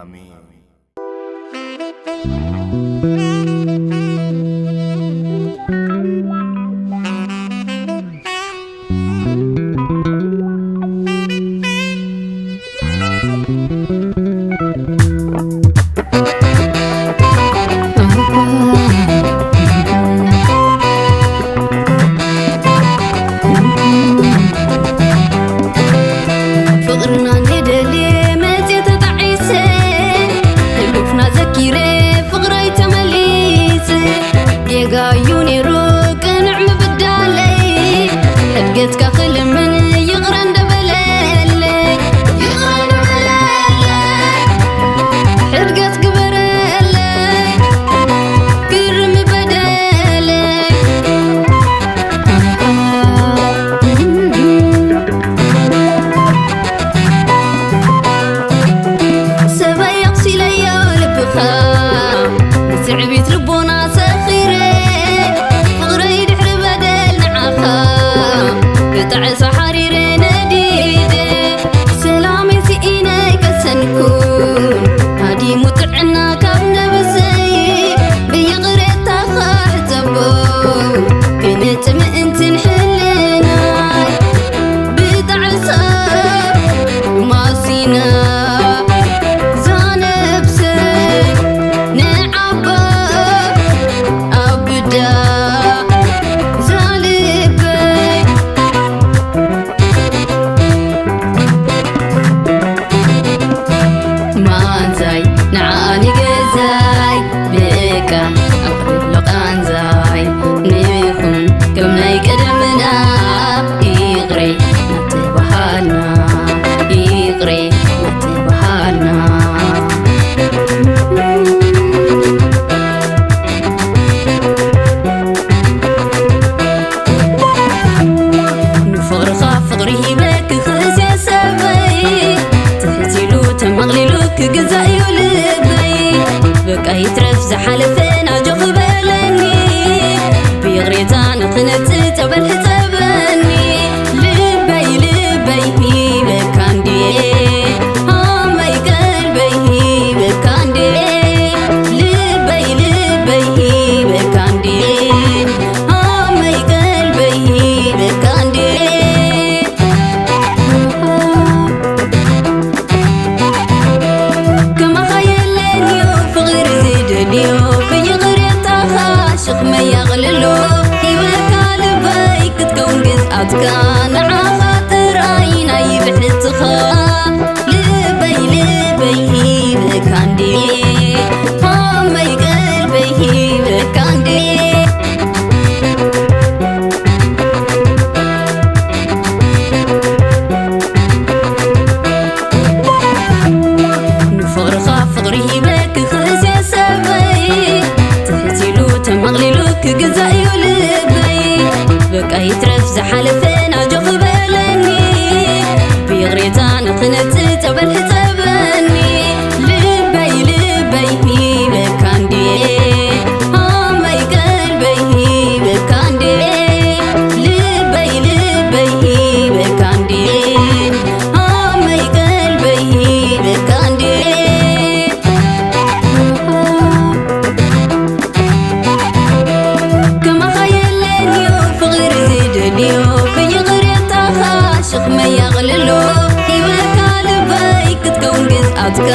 ኣሜን። ፍቕርና ንደልየ መጽየ ተጣዒሰ፣ ህሉፍና ዘኪረ ፍቕረይ ተመሊሰ። ጌጋ እዩ ነይሩ ቅኑዕ ምብዳለይ፣ ሕድገትካ ክልምን ይቕረ እንደበለለይ፣ ይቕረ እንደበለለይ፣ ሕድገት ግበረለይ። ግርም በደለይ። ሰበይ ኣቕሲለዮ ልብኻ፣ ንትዕቢት ልቦና ሰኺረ፣ ፍቕረይ ድሕሪ በደል ንዓኻ፣ ብጣዕሳ ሓሪረ ነዲደ። ሰላመይ ስኢነ ኣይቀሰንኩን፣ ሃዲሙ ጥዕና ካብ ነብሰይ፣ ብይቕሬታኻ ሕጸቦ፣ ክንጽ ምእንትን ሕልናይ፣ ብጣዕሳ ማሲና ዛነብሰይ፣ ንዓባ ኣብዳ ዛልበይ። ማንዛይ ንዓኣ ንገዛይ በቃ ኣቕርሎ ቃንዛይ ንኹን ከም ናይ ቀደምና ይቕሬ ናተባሃልና፣ ይቕሬ ናተባሃልና። ንፍቕርኻ ፍቕሪ ሂበ ክኽእስ እየ ሰበይ፣ ትሕት ኢሉ ተመቕሊሉ ክግዛእ እዩ ልበይ። በቃ ይትረፍ ዝሓለፈ ናጆ ክበለኒ፣ ብይቕሬታ ንኽነጽ ጸበል ሕጸበኒ። ልበይ ልበይ ሂበካ እንድየ፣ ሃመይ ቀልበይ ሂበካ እንድየ። ልበይ ልበይ ሂበካ እንድየ፣ ሃመይ ቀልበይ ሂበካ እንድየ። ከማኻ የለንዮ ፍቕሪ ዝደልዮ፣ ብይቕሬታኻ ሸኽመይ ኣቕልሎ። ሂበካ ልበይ ክትከውን ግዝኣትካ፣ ንዓኻ ጥራይ ናይ ብሕትኻ። ልበይ ልበይ ሂበካ እንድየ፣ ሃመይ ቀልበይ ሂበካ እንድየ። ንፍቕርኻ ፍቕሪ ሂበ ክኽእስ እየ ሰበይ፣ ትሕት ኢሉ ተመቕሊሉ ክግዛእ እዩ ልበይ። በቃ ይትረፍ ዝሓለፈ ናጆ ክበለኒ፣ ብይቕሬታ ንኽነጽ ጸበል ሕጸበኒ። ልበይ ልበይ ሂበካ እንድየ፣ ሃመይ ቀልበይ ሂበካ እንድየ። ልበይ ልበይ ሂበካ እንድየ፣ ሃመይ ቀልበይ ሂበካ እንድየ። ከማኻ የለንዮ ፍቕሪ ዝደልዮ፣ ብይቕሬታኻ ሸኽመይ ኣቕልሎ። ሂበካ ልበይ ክትከውን ግዝኣትካ፣